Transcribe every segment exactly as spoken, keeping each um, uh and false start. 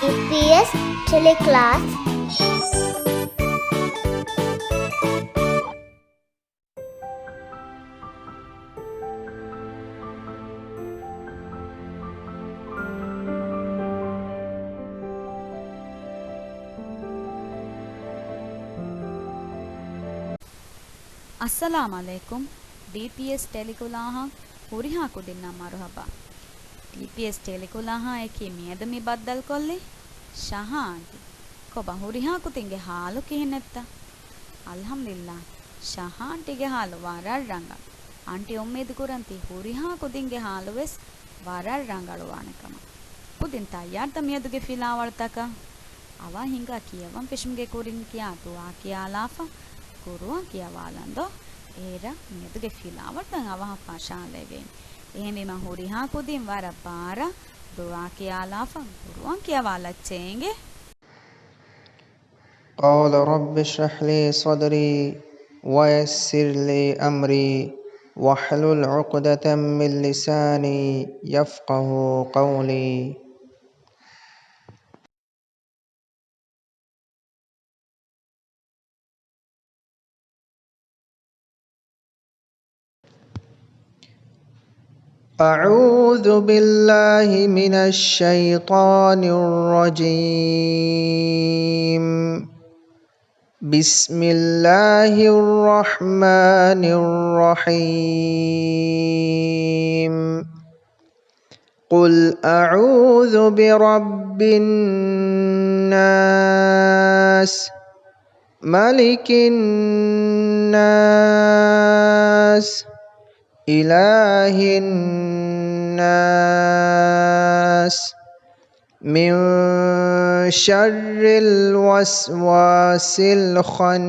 ޑީޕީއެސް ޓެލެކްލާސް. އައްސަލާމް ޢަލައިކުމް. ޑީޕީއެސް ޓެލެކްލާހަށް ހުރިހާ ކުދިންނަށް މަރުޙަބާ. ޑީޕީއެސް ޓެލެކްލާހާ އެކީ މިއަދު މި ބައްދަލުކޮށްލީ ޝަހާ އަންޓީ. ކޮބާ ހުރިހާ ކުދިންގެ ޙާލު ކިހިނެއްތަ؟ އަލްޙަމްދުލިއްލާހް، ޝަހާ އަންޓީގެ ޙާލު ވަރަށް ރަނގަޅު. އަންޓީ އުއްމީދު ކުރަން ތި ހުރިހާ ކުދިންގެ ޙާލު ވެސް ވަރަށް ރަނގަޅުވާނެ ކަމަށް. ކުދިން ތައްޔާރުތަ މިއަދުގެ ފިލާވަޅުތަކަށް؟ އަވަށް ހިނގާ ކިޔަވަން ފެށުމުގެ ކުރިން ކިޔާ ދުޢާ ކިޔާލާފަ، ޤުރުއާން ކިޔަވާލަން ދޯ؟ އޭރަށް މިއަދުގެ ފިލާވަޅުތައް އަވަހަށް ފަށާލެވޭނެ. އެހެންވީމަ ހުރިހާ ކުދިން ވަރަށް ބާރަށް ދުޢާ ކިޔާލާފަ، ޤުރުއާން ކިޔަވާލައްޗޭ އިނގޭ. قال رب اشرح لي صدري ويسر لي أمري واحلل عقدة من لساني يفقه قولي. أعوذ بالله من الشيطان الرجيم. بسم الله الرحمن الرحيم. قل أعوذ برب الناس، ملك الناس، إله الناس، من شر الوسواس الخناس،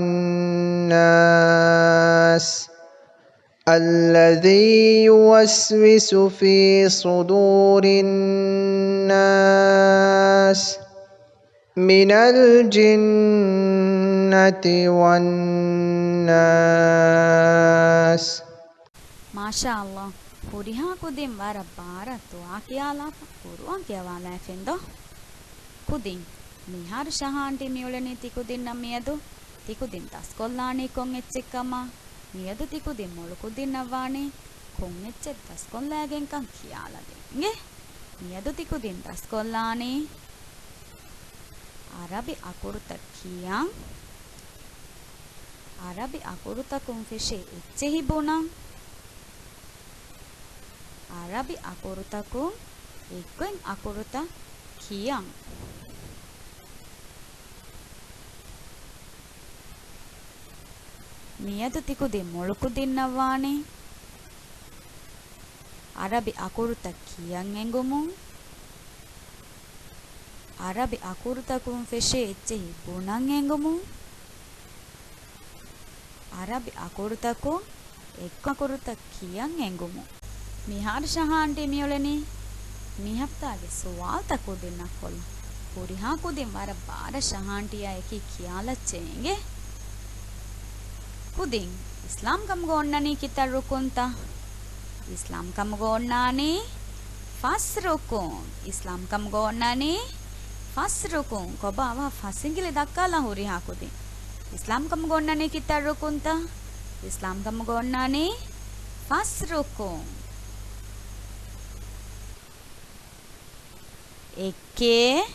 الذي يوسوس في صدور الناس، من الجنة والناس. މާޝާﷲ، ހުރިހާ ކުދިން ވަރަށް ބާރަށް ދުޢާ ކިޔާލާފަ، ޤުރުއާން ކިޔަވާލައިފިން ދޯ؟ ކުދިން، މިހާރު ޝަހާ އަންޓީ މިއުޅެނީ ތިކުދިންނަށް މިއަދު، ތިކުދިން ދަސްކޮށްލާނީ ކޮން އެއްޗެއްކަމަށް؟ މިއަދު ތިކުދިން މޮޅުކުދިންނަށް ވާނީ ކޮން އެއްޗެއް ދަސްކޮށްލައިގެންކަން ކިޔާލަދޭން އިނގޭ. މިއަދު ތިކުދިން ދަސްކޮށްލާނީ ޢަރަބި އަކުރުތައް ކިޔަން، ޢަރަބި އަކުރުތަކުން ފެށޭ އެއްޗެހި ބުނަން، ޢަރަބި އަކުރުތަކުން އެއްގޮތް އަކުރުތައް ކިޔަން. މިއަދު ތިކުދިން މޮޅުކުދިންނަށް ވާނީ ޢަރަބި އަކުރުތައް ކިޔަން އެނގުމުން، ޢަރަބި އަކުރުތަކުން ފެށޭ އެއްޗެހި ބުނަން އެނގުމުން، ޢަރަބި އަކުރުތަކުން އެއްގޮތް އަކުރުތައް ކިޔަން އެނގުމުން. މިހާރު ޝަހާ އަންޓީ މިއުޅެނީ މި ހަފްތާގެ ސުވާލުތައް ކުދިންނަށް ކޮށްލަން. ހުރިހާ ކުދިން ވަރަށް ބާރަށް ޝަހާ އަންޓީއާ އެކީ ކިޔާލައްޗޭ އިނގޭ. ކުދިން، އިސްލާމްކަމުގަ އޮންނަނީ ކިތައް ރުކުންތަ؟ އިސްލާމްކަމުގަ އޮންނާނީ ފަސް ރުކުން. އިސްލާމްކަމުގަ އޮންނާނީ ފަސް ރުކުން. ކޮބާ އަވަހަށް ފަސް އިނގިލި ދައްކާލަން ހުރިހާ ކުދިން. އިސްލާމްކަމުގަ އޮންނާނީ ކިތައް ރުކުންތަ؟ އިސްލާމްކަމުގަ އޮންނާނީ ފަސް ރުކުން. އެކެއް،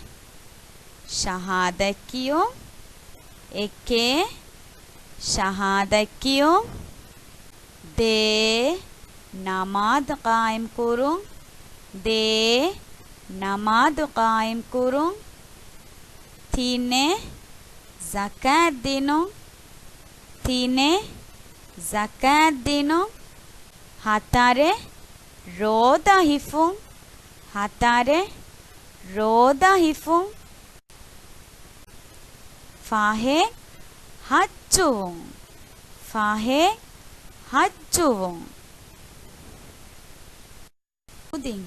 ޝަހާދަތް ކިޔުން. އެކެއް، ޝަހާދަތް ކިޔުން. ދޭ، ނަމާދު ޤާއިމް ކުރުން. ދޭ، ނަމާދު ޤާއިމް ކުރުން. ތިނެއް، ޒަކާތް ދިނުން. ތިނެއް، ޒަކާތް ދިނުން. ހަތަރެއް، ރޯދަ ހިފުން. ހަތަރެއް، ރޯދަ ހިފުން. ފަހެއް، ޙައްޖުވުން. ފަހެއް، ޙައްޖުވުން. ކުދިން،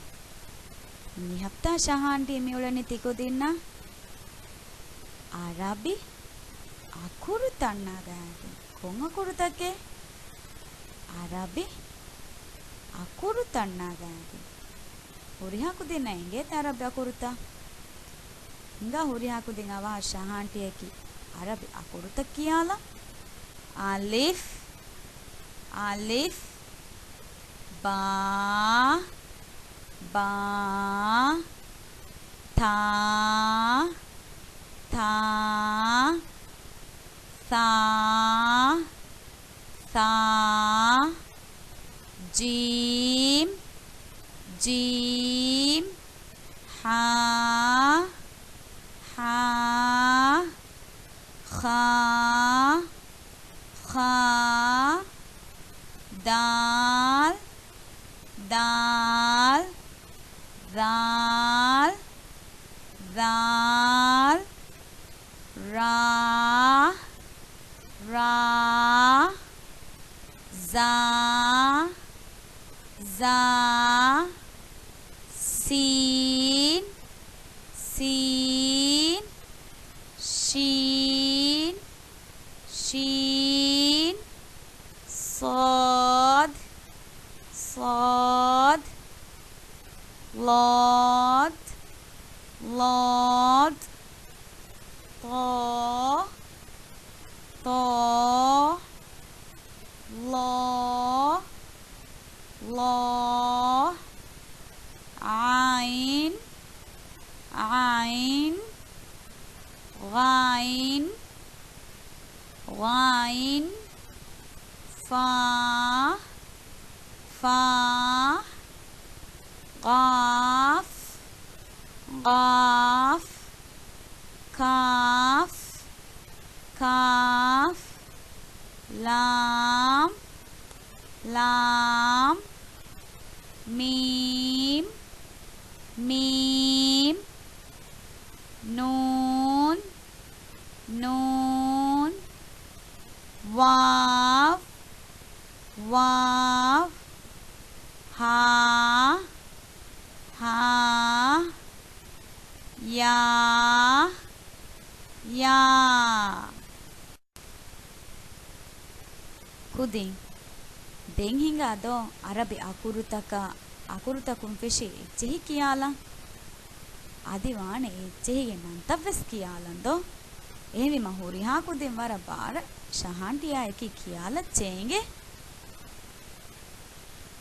މި ހަފްތާ ޝަހާ އަންޓީ މިއުޅެނީ ތިކުދިންނަށް ޢަރަބި އަކުރުތައް ނަގާދިން. ކޮން އަކުރުތަކެއް؟ ޢަރަބި އަކުރުތައް ނަގާދިން. ހުރިހާ ކުދިންނަށް އެނގޭތަ ޢަރަބި އަކުރުތައް؟ ހިނގާ ހުރިހާ ކުދިން އަވަހަށް ޝަހާންޓީއަކީ އަރަބި އަކުރުތައް ކިޔާލަން. އަލިފް، އަލިފް، ބާ، ބާ، ތާ، ތާ، ސާ، ސާ، ޖީމް، ޖީމް، ހާ، ހާ، ޚާ، ޚާ، ދާލް، ދާލް، ޛާލް، ޛާލް، ރާ، ރާ، ޒާ، ޒާ، ސީން، ސީން، ޝީން، ޝީން، ޞާދް، ޞާދް، ޟާދް، ޟާދް، ޠާ، ޠާ، ޡާ، ޡާ، ޢައިން، ޢައިން، ޣައިން، ޣައިން، ފާ، ފާ، ޤާފް، ޤާފް، ކާފް، ކާފް، ލާމް، ލާމް، މީމް، މީމް، ނޫން، ނޫން، ވާވް، ވާވް، ހާ، ހާ، ޔާ، ޔާ. ކުދިން، ދެން ހިނގާ ދޯ އަރަބި އަކުރުތަކާ، އަކުރުތަކުން ފެށި އެއްޗެހި ކިޔާލަން. އަދި ވާނެ އެއްޗެހިގެ ނަންތައްވެސް ކިޔާލަން ދޯ. އެހެންވީމަ ހުރިހާ ކުދިން ވަރަށް ބާރަށް ޝަހާންޓީއާއެކީ ކިޔާލައްޗޭ އިނގޭ.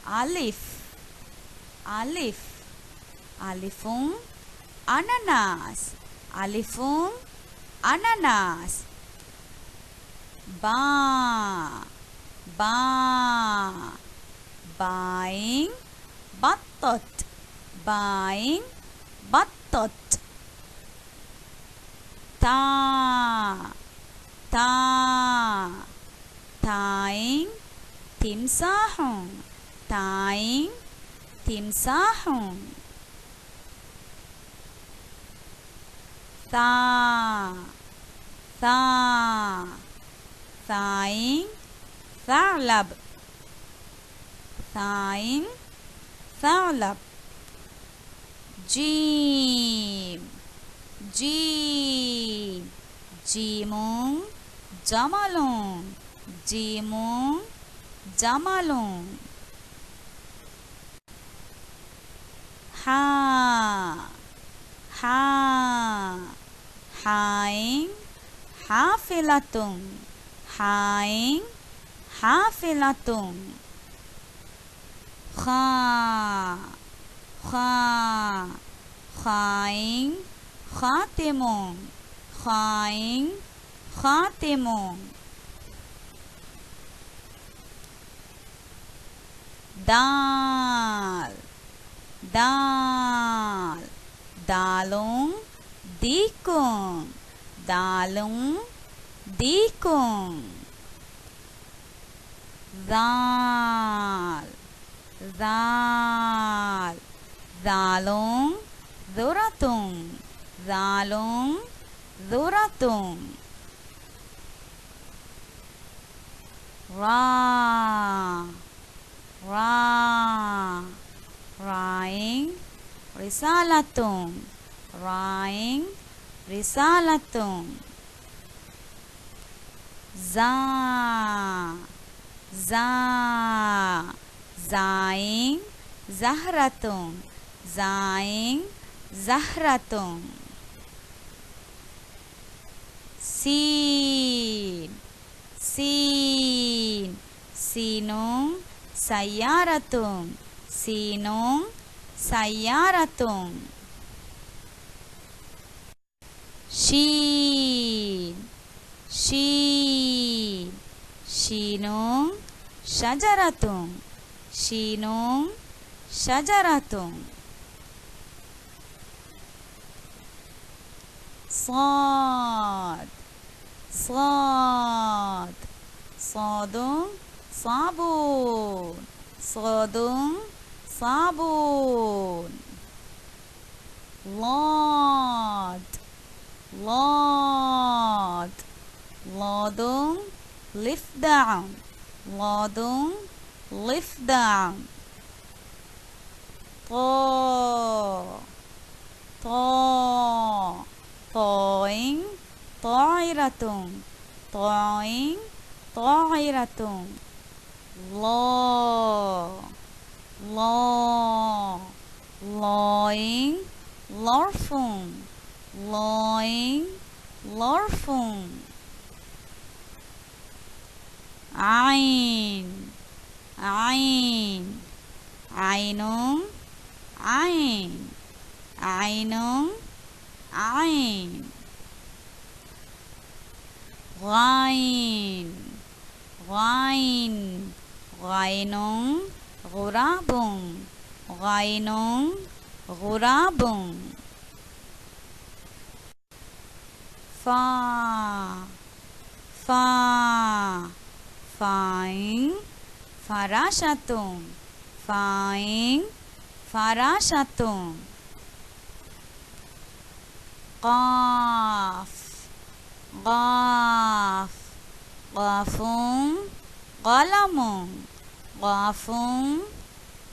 އަލިފް، އަލިފް، އަލިފުން އަނަނާސް، އަލިފުން އަނަނާސް. ބާ، ބާ، ބާއިން ބައްޠަތް، ބާއިން ބައްޠަތް. ތާ، ތާ، ތާއިން ތިމްސާޙުން، ތާއިން ތިމްސާޙުން. ޘާ، ޘާ، ޘާއިން ޘަޢުލަބް، ޘާއިން ޘަޢުލަބް. ޖީމް، ޖީމް، ޖީމުން ޖަމަލުން، ޖީމުން ޖަމަލުން. ޙާ، ޙާ، ޙާއިން ޙާފިލަތުން، ޙާއިން ޙާފިލަތުން. ޚާ، ޚާ، ޚާއިން ޚާތިމުން، ޚާއިން ޚާތިމުން. ދާލް، ދާލް، ދާލުން ދީކުން، ދާލުން ދީކުން. ޛާލް، ޛާލް، ޛާލުން ޛުރަތުން، ޛާލުން ޛުރަތުން. ރާ، ރާ، ރާއިން ރިސާލަތުން، ރާއިން ރިސާލަތުން. ޒާ، ޒާ، ޒާއިން ޒަހްރަތުން، ޒާއިން ޒަހްރަތުން. ސީން. ސީން. ސީނުން ސައްޔާރަތުން. ސީނުން ސައްޔާރަތުން. ޝީން. ޝީން. ޝީނުން ޝަޖަރަތުން. ޝީނުން ޝަޖަރަތުން. ޞާދް. ޞާދް. ޞާދުން ޞާބޫން. ޞާދުން ޞާބޫން. ޟާދް. ޟާދް. ޟާދުން ޟިފްދަޢުން. ޟާދުން ޟިފްދަޢުން. ޠާ. ޠާ. ޠާއިން ޠާއިރަތުން. ޠާއިން ޠާއިރަތުން. ޟާ. ޟާ. ޟާއިން ޡަރްފުން. ޡާއިން ޡަރްފުން. ޢައިން. ޢައިން. ޢައިނުން ޢައިން. ޢައިނުން ޢައިން. ޣައިން. ޣައިން. ޣައިނުން ޣުރާބުން. ޣައިނުން ޣުރާބުން. ފާ. ފާ. ފާއިން ފަރާށަތުން. ފާއިން ފަރާށަތުން. ޤާފް. ޤާފް. ޤާފުން ޤަލަމުން. ޤާފުން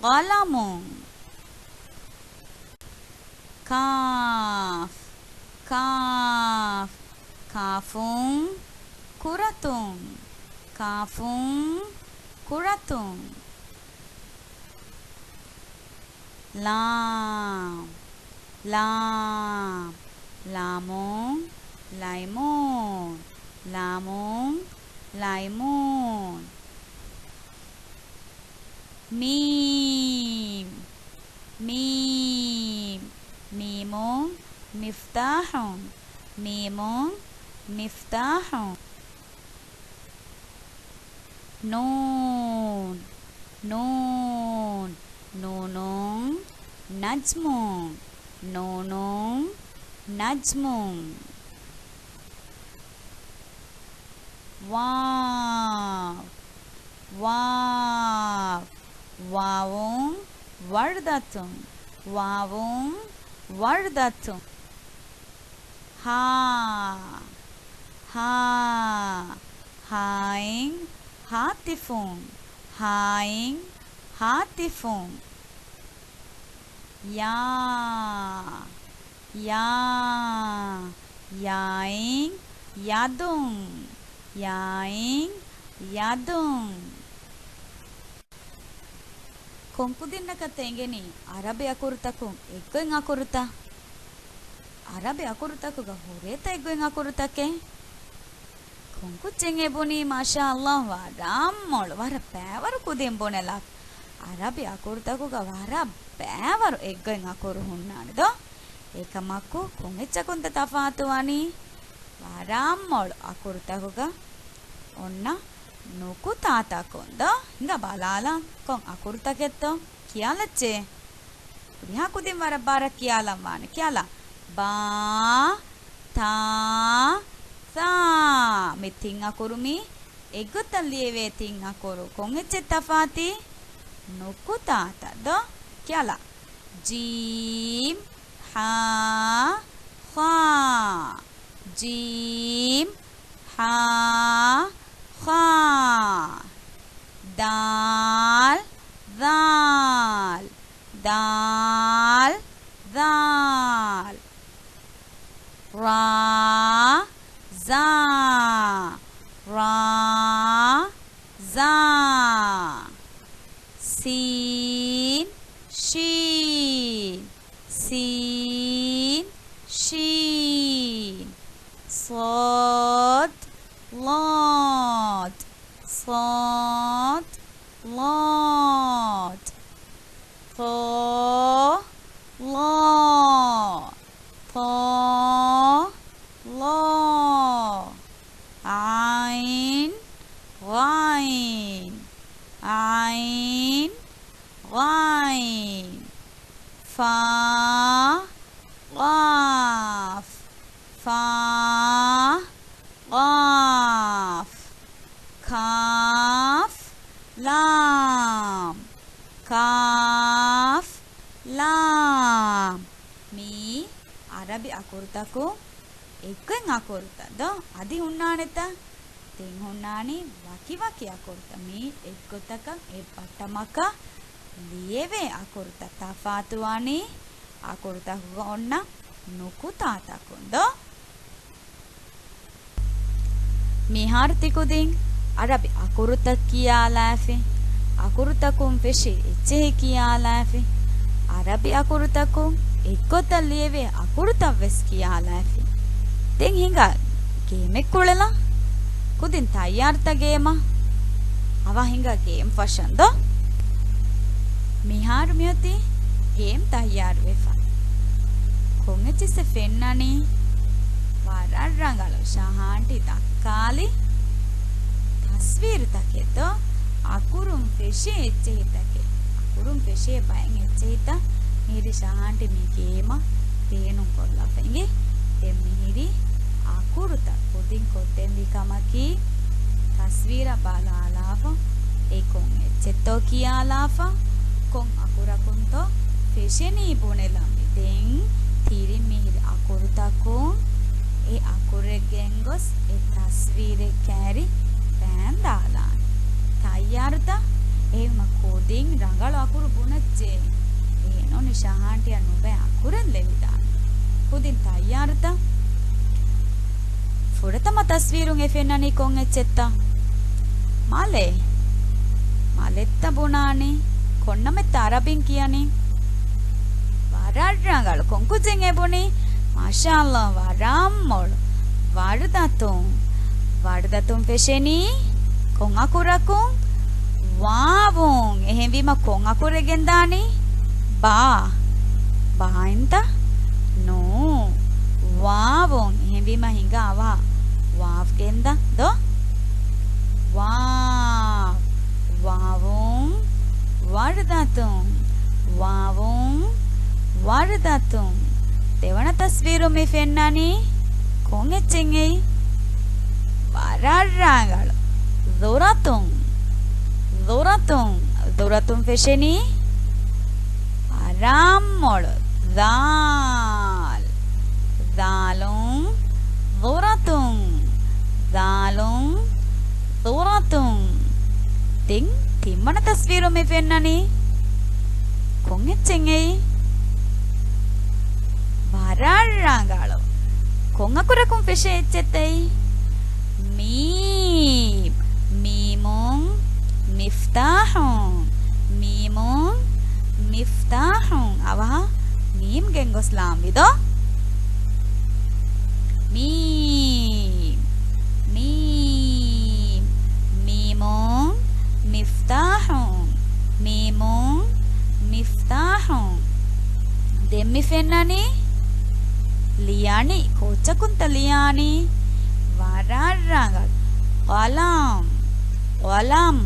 ޤަލަމުން. ކާފް. ކާފް. ކާފުން ކުރަތުން. ކާފުން ކުރަތުން. ލާމް. ލާމް. ލާމުން ލައިމޫން. ލާމުން ލައިމޫން. މީމް. މީމް. މީމުން މިފްތާޙުން. މީމުން މިފްތާޙުން. ނޫން. ނޫން. ނޫނުން ނަޖްމުން. ނޫނުން ނަޖްމުން. ވާވް. ވާވް. ވާވުން ވަރްދަތުން. ވާވުން ވަރްދަތުން. ހާ. ހާ. ހާއިން ހާތިފުން. ހާއިން ހާތިފުން. ޔާ. ޔާ. ޔާއިން ޔަދުން. ޔާއިން ޔަދުން. ކޮން ކުދިންނަކަށްތަ އެނގެނީ އަރަބި އަކުރުތަކުން އެއްގޮތް އަކުރުތައް؟ އަރަބި އަކުރުތަކުގަ ހުރޭތަ އެއްގޮތް އަކުރުތަކެއް؟ ކޮންކުއްޖެއް އެބުނީ، މާޝާﷲ، ވަރަށް މޮޅު، ވަރަށް ބައިވަރު ކުދިން ބުނެލާ. އަރަބި އަކުރުތަކުގަ ވަރަށް ބައިވަރު އެއްގޮތް އަކުރު ހުންނާނެ ދޯ؟ އެކަމަކު، ކޮން އެއްޗަކުންތަ ތަފާތުވަނީ؟ ވަރަށް މޮޅު އަކުރުތަކުގަ އޮންނަ ނުކުތާތަކުން ދޯ؟ ހިނގާ ބަލާލަން، ކޮން އަކުރުތަކެއްތޯ؟ ކިޔާލައްޗޭ. މިހާ ކުދިން ވަރަށް ބާރަށް ކިޔާލަން ވާނެ. ކިޔާލާ. ބާ، ތާ، ޘާ. މި ތިން އަކުރު މީ އެއްގޮތަށް ލިޔެވޭ ތިން އަކުރު. ކޮން އެއްޗެއް ތަފާތީ؟ ނުކުތާތައް ދޯ؟ ކިޔާލާ. ޖީމް، ހާ، ޚާ. ޖީމް، ހާ، ޚާ. ދާލް، ޛާލް. ދާލް، ޛާލް. ރާ، ޒާ. ރާ، ޒާ. ސީން، ޝީން. ސީން، ޝީން. ޞާ ފާ، ޤާފް. ފާ، ޤާފް. ކާފް، ލާމް. ކާފް، ލާމް. މީ ޢަރަބި އަކުރުތަކުން އެއްގޮތް އަކުރުތައް ދޯ؟ އަދި ހުންނާނެތަ؟ ދެން ހުންނާނީ ވަކިވަކި އަކުރުތައް. މީ އެއްގޮތަކަށް އެއްބައްޓަމަކަށް ލިޔެވޭ އަކުރުތައް. ތަފާތުވާނީ އަކުރުތަކުގަ އޮންނަ ނުކުތާތަކުން ދޯ؟ މިހާރު ތިކުދިން ޢަރަބި އަކުރުތައް ކިޔާލާފި، އަކުރުތަކުން ފެށި އެއްޗެހި ކިޔާލާފި، ޢަރަބި އަކުރުތަކުން އެއްގޮތަށް ލިޔެވޭ އަކުރުތައް ވެސް ކިޔާލާފި. ދެން ހިނގާ ގޭމެއް ކުޅެލަން. ކުދިން ތައްޔާރުތަ ގޭމަށް؟ އަވަހަށް ހިނގާ ގޭމް ފަށަން ދޯ؟ މިހާރު މިއޮތީ ގޭމް ތައްޔާރުވެފަ. ކޮން އެއްޗެއްސެއް ފެންނަނީ؟ ވަރަށް ރަނގަޅު، ޝަހާންޓީ ދައްކާލި ތަސްވީރުތަކެއް ދޯ؟ އަކުރުން ފެށޭ އެއްޗެހިތަކެއް. އަކުރުން ފެށޭ ބައެއް އެއްޗެހިތައް މިހިރީ ޝަހާންޓީ މި ގޭމަށް ބޭނުންކޮށްލާފަ އިނގޭ. ދެން މިހިރީ އަކުރުތައް ކުދިން ކޮށްދެންވީ ކަމަކީ، ތަސްވީރަށް ބަލާލާފަ، އެ ކޮން އެއްޗެއްތޯ ކިޔާލާފަ، ކޮން އަކުރަކުންތޯ ފެށެނީ ބުނެލަންވީ. ދެން ތިރިން މިހިރީ އަކުރުތަކުން އެ އަކުރެއް ގެންގޮސް އެ ތަސްވީރެއް ކައިރި ބާންދާލާނެ. ތައްޔާރުތަ؟ އެހެންވީމަ ކުދިން ރަނގަޅު އަކުރު ބުނައްޗޭ. އެހެންނޫނީ ޝަހާންޓީއަށް ނުބައި އަކުރެއް ލެވިދާނެ. ކުދިން ތައްޔާރުތަ؟ ފުރަތަމަ ތަސްވީރުން އެ ފެންނަނީ ކޮން އެއްޗެއްތަ؟ މަލެއް. މަލެއްތަ ބުނާނީ؟ ކޮންނަމެއްތަ އަރަބިން ކިޔަނީ؟ ވަރަށް ރަނގަޅު. ކޮން ކުއްޖެއް އެ ބުނީ؟ މާޝާﷲ، ވަރަށް މޮޅު. ވަރުދަތުން. ވަރުދަތުން ފެށެނީ ކޮން އަކުރަކުން؟ ވާވުން. އެހެންވީމަ ކޮން އަކުރެއް ގެންދާނީ؟ ބާ. ބާއިންތަ؟ ނޫ. ވާވުން. އެހެންވީމަ ހިނގާ އަވަހަށް ވާވް ގެންދަން ދޯ؟ ވާވް. ވާވުން. ވަރުދަތުން. ވާވުން. ވަރުދަތުން. ދެވަނަ ތަސްވީރު މި ފެންނަނީ ކޮން އެއްޗެއް އެއީ؟ ވަރަށް ރަނގަޅު. ޛުރަތުން. ޛުރަތުން. ޛުރަތުން ފެށެނީ ވަރަށް މޮޅު. ޛާލް. ޛާލުން. ޛުރަތުން. ޛާލުން. ޛުރަތުން. ދެން ތިންވަނަ ތަސްވީރު މި ފެންނަނީ ކޮން އެއްޗެއް އެއީ؟ ވަރަށް ރަނގަޅު. ކޮން އަކުރަކުން ފެށޭ އެއްޗެއްތަ އެއީ؟ މީމް. މީމުން މިފްތާޙުން. މީމުން މިފްތާޙުން. އަވަހަށް މީމް ގެންގޮސްލާންވީ ދޯ؟ މީމް. މީމް. މީމުން މިފްތާޙުން. މީމުން މިފްތާޙުން. ދެން މި ފެންނަނީ ލިޔަނީ. ކޯއްޗަކުންތަ ލިޔާނީ؟ ވަރަށް ރަނގަޅު. ޤަލަމް. ޤަލަމް.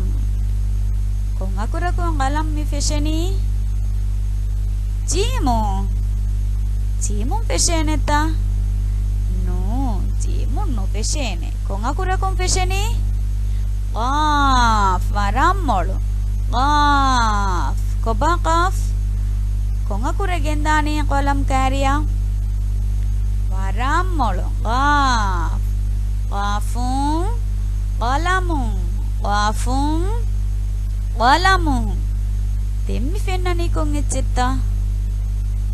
ކޮން އަކުރަކުން ޤަލަމް މި ފެށެނީ؟ ޖީމުން. ޖީމުން ފެށޭނެތަ؟ ނޫ، ޖީމުން ނުފެށޭނެ. ކޮން އަކުރަކުން ފެށެނީ؟ ޤާފް. ވަރަށް މޮޅު. ޤާފް. ކޮބާ ޤާފް؟ ކޮން އަކުރެއް ގެންދާނީ ޤަލަމް ކައިރިއަށް؟ ވަރަށް މޮޅު. ޤާފް. ޤާފުން ޤަލަމުން. ޤާފުން ޤަލަމުން. ދެން މި ފެންނަނީ ކޮން އެއްޗެއްތަ؟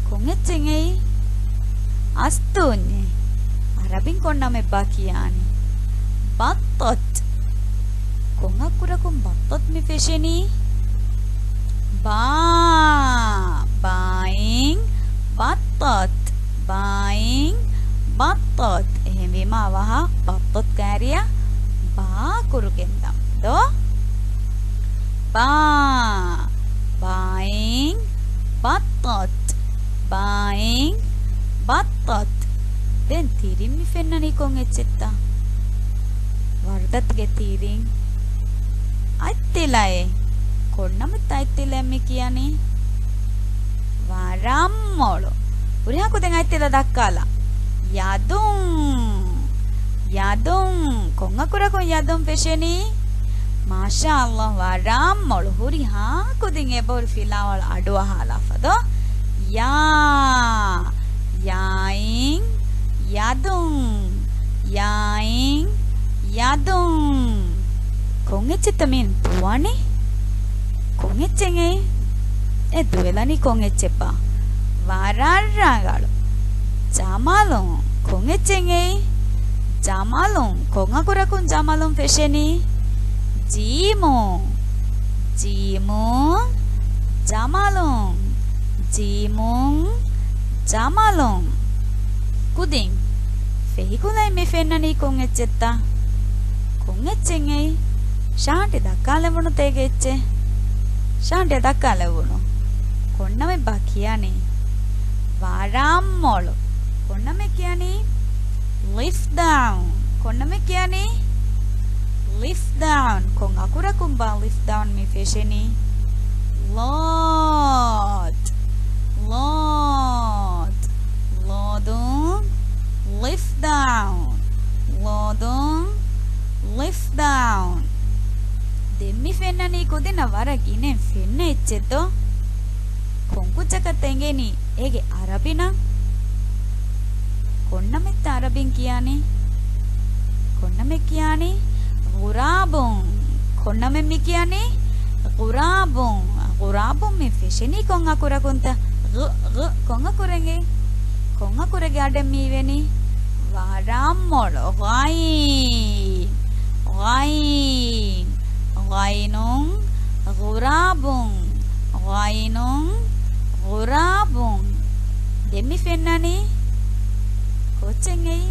ކޮން އެއްޗެއް އެއީ؟ އަސްތޫންޏެއް. އަރަބިން ކޮން ނަމެއްބާ ކިޔާނީ؟ ބައްޠަތް. ކޮން އަކުރަކުން ބައްޠަތް މި ފެށެނީ؟ ބާ. ބާއިން ބައްޠަތް. ބާއިން ބައްޠަތް. އެހެންވީމަ އަވަހަށް ބައްޠަތް ކައިރިއަށް ބާ އަކުރު ގެންދަން ދޯ؟ ބާ. ބާއިން ބައްޠަތް. ބާއިން ބައްޠަތް. ދެން ތިރިން މި ފެންނަނީ ކޮން އެއްޗެއްތަ؟ ވަރުދަތުގެ ތިރިން. އަތްތިލައެއް. ކޮން ނަމެއްތަ އަތްތިލައެއް މި ކިޔަނީ؟ ވަރަށް މޮޅު. ހުރިހާ ކުދިން އަތްތިލަ ދައްކާލާ. ޔަދުން. ޔަދުން. ކޮން އަކުރަކުން ޔަދުން ފެށެނީ؟ މާޝާﷲ، ވަރަށް މޮޅު. ހުރިހާ ކުދިން އެބަހުރި ފިލާވަޅު އަޑުއަހާލާފަ ދޯ. ޔާ. ޔާއިން. ޔަދުން. ޔާއިން. ޔަދުން. ކޮން އެއްޗެއްތަ މި ދުވަނީ؟ ކޮން އެއްޗެއް އެއީ؟ އެ ދުވެލަނީ ކޮން އެއްޗެއްބާ؟ ވަރަށް ރަނގަޅު. ޖަމަލުން. ކޮން އެއްޗެއް އެއީ؟ ޖަމަލުން. ކޮން އަކުރަކުން ޖަމަލުން ފެށެނީ؟ ޖީމުން. ޖީމުން. ޖަމަލުން. ޖީމުން. ޖަމަލުން. ކުދިން ފެހިކުލައިން މި ފެންނަނީ ކޮން އެއްޗެއްތަ؟ ކޮން އެއްޗެއް އެއީ؟ ޝާންޓި ދައްކާލެވުނު ތޭގެ އެއްޗެއް. ޝާންޓި ދައްކާލެވުނު. ކޮންނަމެއްބާ ކިޔަނީ؟ ވަރަށް މޮޅު. ކޮންނަމެއް ކިޔަނީ؟ ލިފްޓް ޑައުން. ކޮންނަމެއް ކިޔަނީ؟ ލިފްޓް ޑައުން. ކޮން އަކުރަކުންބާ ލިފްޓް ޑައުން މި ފެށެނީ؟ ޟާދު. ޟާދު. ޟާދުން. ލިފްޓް ޑައުން. ޟާދުން. ލިފްޓް ޑައުން. ދެން މި ފެންނަނީ ކުދިންނަށް ވަރަށް ގިނައިން ފެންނަ އެއްޗެއް ދޯ؟ ކޮން ކުއްޖަކަށްތަ އެނގޭނީ އޭގެ އަރަބި ނަން؟ ކޮންނަމެއްތަ އަރަބިން ކިޔާނީ؟ ކޮންނަމެއް ކިޔާނީ؟ ޣުރާބުން. ކޮންނަމެއް މި ކިޔަނީ؟ ޣުރާބުން. ޣުރާބުން މި ފެށެނީ ކޮން އަކުރަކުންތަ؟ ޣު، ޣު، ކޮން އަކުރެއް؟ ކޮން އަކުރެއްގެ އަޑެއް މި އިވެނީ؟ ވަރަށް މޮޅު. ޣައިން. ޣައިން. ޣައިނުން. ޣުރާބުން. ޣައިނުން. ޣުރާބުން. ދެން މި ފެންނަނީ ކޮއްޗެއް އެއީ؟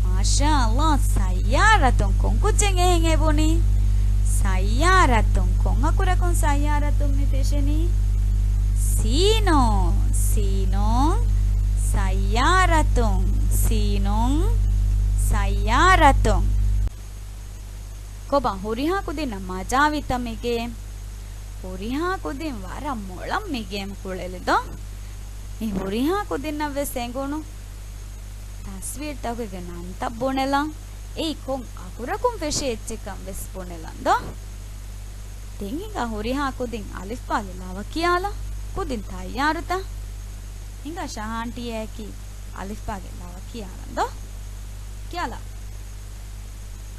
މާޝާﷲ، ސައްޔާރަތުން. ކޮން ކުއްޖެއް އެހެން އެބުނީ؟ ސައްޔާރަތުން. ކޮން އަކުރަކުން ސައްޔާރަތުން މި ފެށެނީ؟ ސީނުން. ސީނުން. ސައްޔާރަތުން. ސީނުން. ސައްޔާރަތުން. ކޮބާ ހުރިހާ ކުދިންނަށް މަޖާވީތަ މި ގޭމް؟ ހުރިހާ ކުދިން ވަރަށް މޮޅަށް މި ގޭމް ކުޅެލި ދޯ؟ މި ހުރިހާ ކުދިންނަށް ވެސް އެނގުނު ތަސްވީރުތަކުގެ ނަންތައް ބުނެލަން، އެއީ ކޮން އަކުރަކުން ފެށި އެއްޗެއްކަން ވެސް ބުނެލަން ދޯ؟ ދެން ހިނގާ ހުރިހާ ކުދިން އަލިފްބާގެ ލަވަ ކިޔާލަން. ކުދިން ތައްޔާރުތަ؟ ހިނގާ ޝަހާންޓީއަކީ އަލިފްބާގެ ލަވަ ކިޔާލަން ދޯ؟ ކިޔާލާ.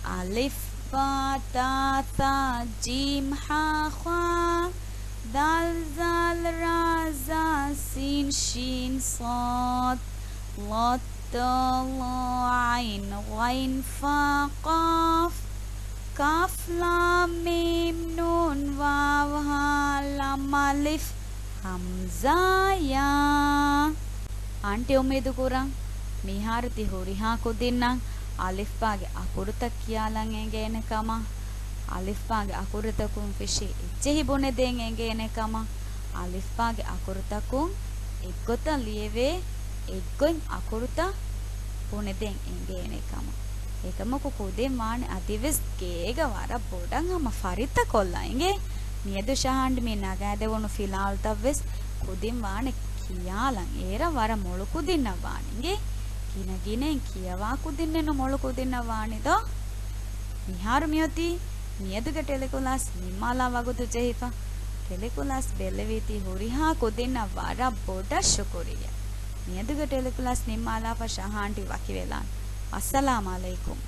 އަލިފް ބާ ތާ ޘާ ޖީމް ހާ ޚާ ދާލް ޒާލް ރާ ޒާ ސީން ޝީން ޞާދް ޟާދް ޠާ ޡާ ޢައިން ޣައިން ފާ ޤާފް ކާފް ލާމް މީމް ނޫން ވާވް ހާ ލާމް އަލިފް ހަމްޒާ ޔާ. އާންޓި އުއްމީދު ކުރަން މިހާރު ތި ހުރިހާ ކުދިންނަށް އަލިފްބާގެ އަކުރުތައް ކިޔާލަން އެނގޭނެ ކަމަށް، އަލިފްބާގެ އަކުރުތަކުން ފެށި އެއްޗެހި ބުނެދޭން އެނގޭނެ ކަމަށް، އަލިފްބާގެ އަކުރުތަކުން އެއްގޮތަށް ލިޔެވޭ އެއްގޮތް އަކުރުތައް ބުނެދޭން އެނގޭނެ ކަމަށް. އެކަމަކު ކުދިން ވާނެ އަދިވެސް ގޭގަ ވަރަށް ބޮޑަށް ހަމަ ފަރިތަކޮށްލަން އިނގޭ. މިއަދު ޝަހާން މި ނަގާދެވުނު ފިލާވަޅުތައްވެސް ކުދިން ވާނެ ކިޔާލަން. އޭރަށް ވަރަށް މޮޅު ކުދިންނަށް ވާނެ އިނގޭ. ގިނަ ގިނައިން ކިޔަވާ ކުދިންނެއްނު މޮޅު ކުދިންނަށް ވާނެ ދޯ؟ މިހާރު މިއޮތީ މިއަދުގެ ޓެލެކުލާސް ނިންމާލާ ވަގުތު ޖެހިފަ. ޓެލެކުލާސް ބެއްލެވީތީ ހުރިހާ ކުދިންނަށް ވަރަށް ބޮޑަށް ޝުކުރިއްޔާ. މިއަދުގެ ޓެލެކުލާސް ނިންމާލާފަ ޝަހާންޓި ވަކިވެލާނެ. އައްސަލާމް ޢަލައިކުމް.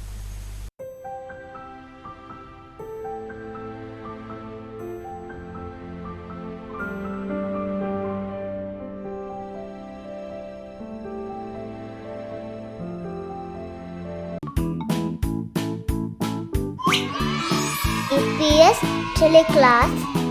އީޕީއެސް ޓެލެކްލާސް.